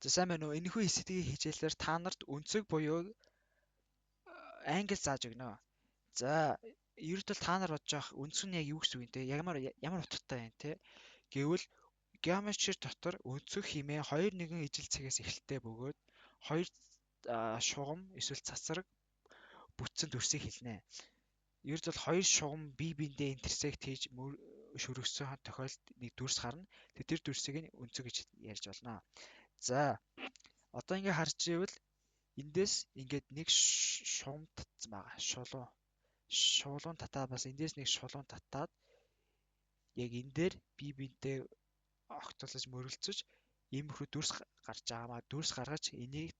За сайн байна уу? Энэхүү хэсгийн хичээлээр та нарт өнцөг буюу англи зааж өгнө. За ерөнхийдөө та нар бодож байгаа өнцөг нь яг юу гэсэн үг юм те? Ямар утгатай юм те? Гэвэл геометри дотор өнцөг хэмээн хоёр нэгэн ижил цэгээс эхэлтэй бөгөөд хоёр шугам эсвэл цацраг бүтсэн дүрсийг хэлнэ. Ерөнхийдөө хоёр шугам бие биендээ интерсект хийж шөрөгсөн тохиолдолд нэг дүрс гарна. Тэр дүрсийг нь өнцөг гэж ярьж болно. За одоо ингээ харж ивэл эндээс ингээд нэг шугам татсан байгаа. Шулуун. Шулуун татаад бас эндээс нэг шулуун татаад яг энэ дээр бие биентэй огтлож мөрөлцөж иймэрхүү дүрс гарч байгаамаа. Дүрс гаргаж энийг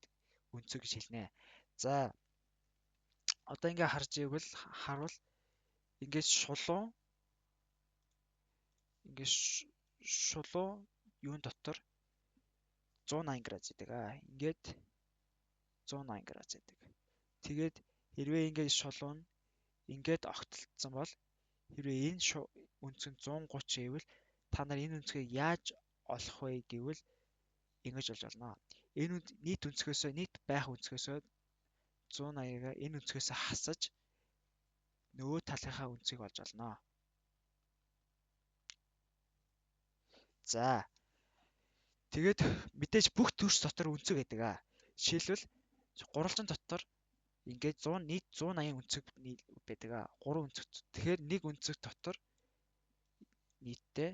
өнцөг гэж хэлнэ. За одоо ингээ харж ивэл харуул ингээд шулуун ингээд шулуун юун дотор 180 градус гэдэг. Ингээд 180 градус гэдэг. Тэгээд хэрвээ ингээд шулуун ингээд огтлцсон бол хэрвээ энэ өнцөг нь 130 ивэл та нар энэ өнцгийг яаж олох вэ гэвэл ингэж олж олно. Энэ нийт өнцгөөсөө нийт байх өнцгөөсөө 180-ыг энэ өнцгөөсөө хасаж нөгөө талынхаа өнцгийг олж олно. За тэгээд мэдээж бүх төрс дотор өнцөг байдаг. Жишээлбэл гурвалжин дотор ингээд 100 нийт 180 өнцөг байдаг. 3 өнцөг. Тэгэхээр нэг өнцөг дотор нийтдээ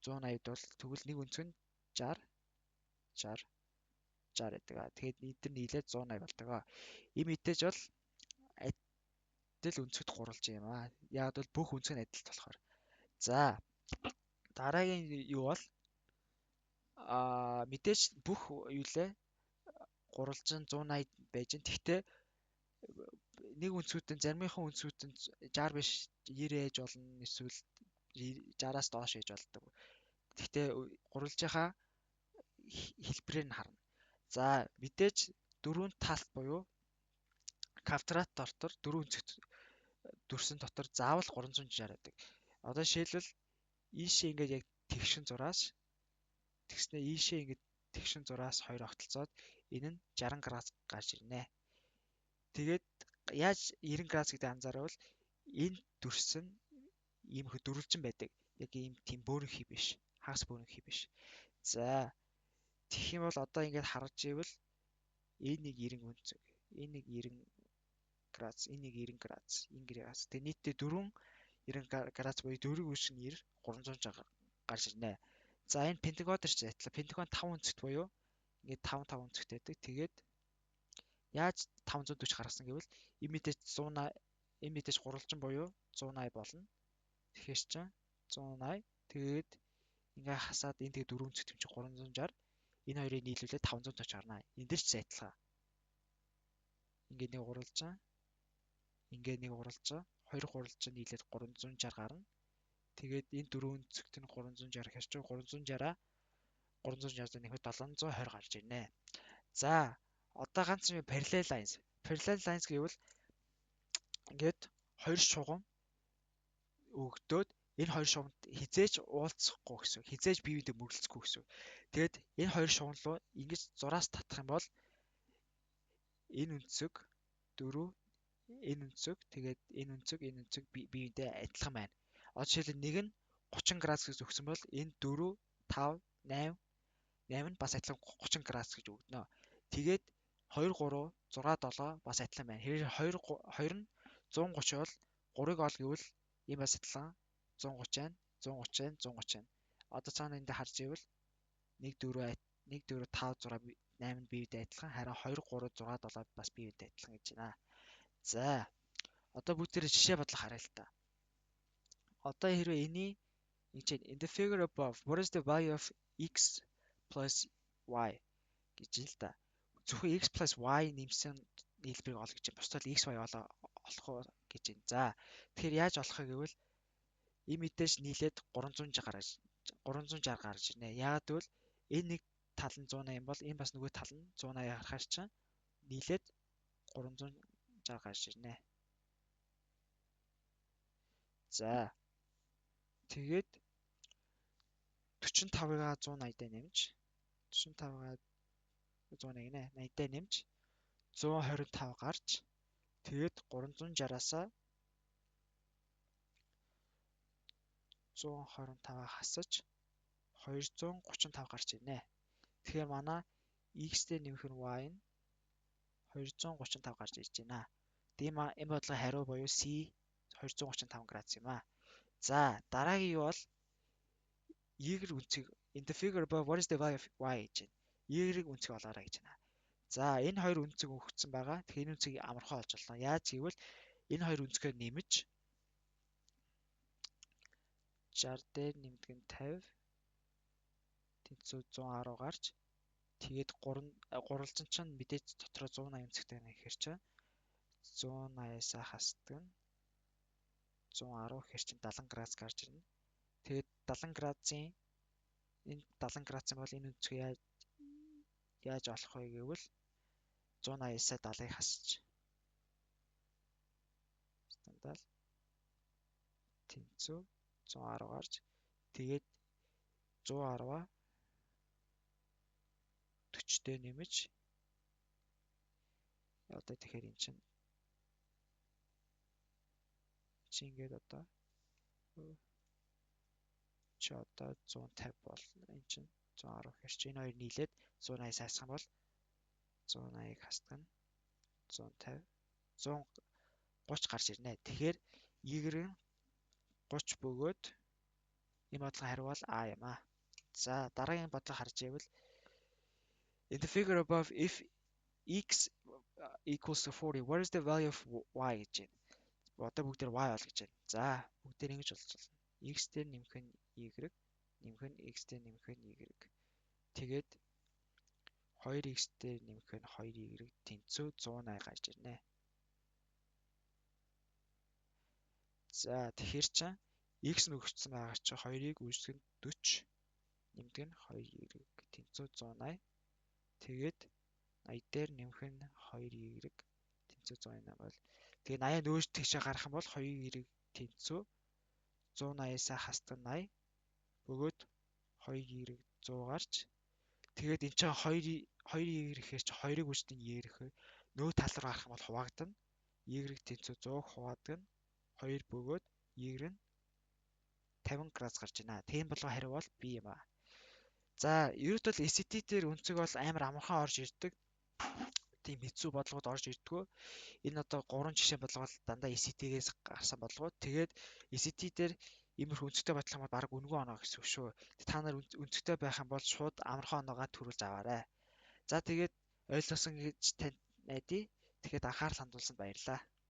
180 бол тэгвэл нэг өнцөг нь 60 60 60 байдаг. Тэгээд нийт нь нийлээд 180 болдог. Ийм мэдээж бол адил өнцөгт гурвалжин юм аа. Яг бол бүх өнцөг нь адил болохоор. За дараагийн юу бол мэдээж бүх юу лээ гурвалжин 180 байж гэн. Тэгтээ нэг өнцгүүд нь заримынхан өнцгүүд нь 60 биш 90 ээж болно эсвэл 60-аас доош ээж болдог. Тэгтээ гурвалжийнхаа хэлбэрээр нь харна. За мэдээж дөрвөн талт буюу квадрат дотор дөрвөн өнцөгт дүрсэн дотор заавал 360 байдаг. Одоо жишээлбэл ийшээ ингээд яг тэгшин зураас тэгснээ ийшээ ингээд тэгшин зураас хоёр огтлцоод энэ нь 60 градус гарч ирнэ. Тэгээд яаж 90 градус гэдэг анзаарвал энэ дүрс нь иймэрхүү дөрвөлжин байдаг. Яг ийм тийм бөөрөнхий биш. Хагас бөөрөнхий биш. За тэгэх юм бол одоо ингээд харж ивэл энэ нэг 90 өнцөг, энэ нэг 90 градус, энэ нэг 90 градус, энэ градус. Тэгээд нийтдээ дөрвөн 90 градус буюу дөрөв үүсгэн 90 360 гарч ирнэ. За энэ пентагон дээр ч адилхан. Пентагон 5 өнцөгт буюу ингээд 5 5 өнцөгт байдаг. Тэгээд яаж 540 гаргасан гэвэл энэ мэдээж 180, энэ мэдээж гурвалжин буюу 180 болно. Тэгэхээр чинь 180 тэгээд ингээ хасаад энэ тэгээд дөрөв өнцөгт юм чинь 360 энэ хоёрыг нийлүүлээд 540 гарна. Энэ дээр ч адилхан. Ингээд нэг гурвалжин, ингээд нэг гурвалжин, хоёр гурвалжин нийлээд 360 гарна. Тэгээд энэ дөрөв өнцөгт нь 360 гэхэр чинь 360-аа 360 нэмэхэд 720 гарч ирнэ. За одоо ганц юм parallel lines. Parallel lines гэвэл ингээд хоёр шугам өгдөөд энэ хоёр шугамд хизээж уулзахгүй гэсэн. Хизээж бие биендээ мөрөлцөхгүй гэсэн. Тэгээд энэ хоёр шугам руу ингэж зураас татах юм бол энэ өнцөг 4, энэ өнцөг тэгээд энэ өнцөг бие биендээ адилхан байна. Одоо жишээлбэл нэг нь 30 градус гэж өгсөн бол энэ 4, 5, 8, 8 нь бас адилхан 30 градус гэж өгдөнө. Тэгээд 2, 3, 6, 7 бас адилхан байна. Хэрвээ 2 2 нь 130 бол 3-ыг ол гэвэл ийм бас адилхан 130 байна, 130 байна, 130 байна. Одоо цаана энд харж ивэл 1 4 1 4 5 6 8 нь бие биедээ адилхан, харин 2 3 6 7 бас бие биедээ адилхан гэж байна. За одоо бүгдээрээ жишээ бодлоо харъя л та. Одоо хэрвээ энэний ингэж in the figure above what is the value of x plus y гэж л та. Зөвхөн x plus y нэмсэн нийлбэрийг ол гэж байна. Бусдад x y олох уу гэж байна. За тэгэхээр яаж олох вэ гэвэл энэ мэдээж нийлээд 360 гарч 360 гарч ирнэ. Яагаад гэвэл энэ нэг тал нь 180 бол энэ бас нөгөө тал нь 180 гарахаар чинь нийлээд 360 гарч ирнэ. За тэгээд 45-ыг 180 дээр нэмж 45-гаа 180 нэ 80-тай нэмж 125 гарч тэгээд 360-аас 125-аа хасаж 235 гарч ирнэ. Тэгэхээр манай x-тэй нэмэх нь y нь 235 гарч ирж байна. Тийм энэ бодлогын хариу буюу C 235 градус юм аа. За дараагийн юу бол y үнцгийг in the figure above what is the value of y гэж байна. Y үнцгийг олоорой гэж байна. За энэ хоёр үнцэг өгөгдсөн байгаа. Тэгэхээр энэ үнцгийг амархан олж болно. Яаж гэвэл энэ хоёр үнцгээ нэмж 60 дээр нэмдэг нь 50 тэнцүү 110 гарч тэгээд гурвалжин чинь мэдээж дотроо 180 үнцэгтэй гэхэр чинь 180-аас хасдаг нь 110 гэхэр чинь 70 градус гарч ирнэ. Тэгээд 70 градусын энэ 70 градус бол энэ өнцгийг яаж олох вэ гэвэл 180-аас 70-ыг хасаж стандарт тэнцүү 110 гарч тэгээд 110-аа 40-тэй нэмж одоо тэгэхээр эн чинь чи ингээд одоо чи одоо 150 бол эн чинь 110 гэхэр чи энэ хоёр нийлээд 180 хасах юм бол 180-ыг хасдаг нь 150 130 гарч ирнэ. Тэгэхээр y нь 30 бөгөөд энэ бодлогын хариу бол А юм аа. За дараагийн бодлого харж байвал in the figure above if x equals to 40 what is the value of y гэж байна. Одоо бүгдээр y ол гэж байна. За бүгдээр ингэж болж болно. X дээр нэмэх нь y, нэмэх нь x дээр нэмэх нь y. Тэгээд 2x дээр нэмэх нь 2y тэнцүү 180 гарч ирнэ. За тэгэхээр чинь x нь өгөгдсөн байгаа чинь 2-ыг үүсгэн 40 нэмдэг нь 2y тэнцүү 180. Тэгээд 80 дээр нэмэх нь 2y тэнцүү 180 бол тэгээ 80-аа нөөж тийшээ гарах юм бол 2y тэнцүү 180-аас хасдаг 80 бөгөөд 2y 100 гарч тэгээд эн чинь 2y гэхээр чи 2-ыг үүсгэн y гэхээр нөө тал руу гарах юм бол хуваагдана. Y тэнцүү 100-г хуваадаг нь 2 бөгөөд y нь 50 градус гарч байна. Тийм болгоо хариу бол B юм аа. За ерөөд бол SAT дээр өнцөг бол амар амархан орж ирдэг. Тийм хэцүү бодлогод орж ирдгүү. Энэ одоо гурван жишээ бодлого бол дандаа SAT-гээс гарсан бодлогууд. Тэгээд SAT дээр иймэрхүү өнцөгтэй бодлого бол баг үнэгүй оноо гэсэн үг шүү. Та нар өнцөгтэй байх юм бол шууд амархан оноогоо төрүүлж аваарай. За тэгээд ойлгосон гэж танд найдаа. Тэгэхээр анхаарал хандуулсанд баярлалаа.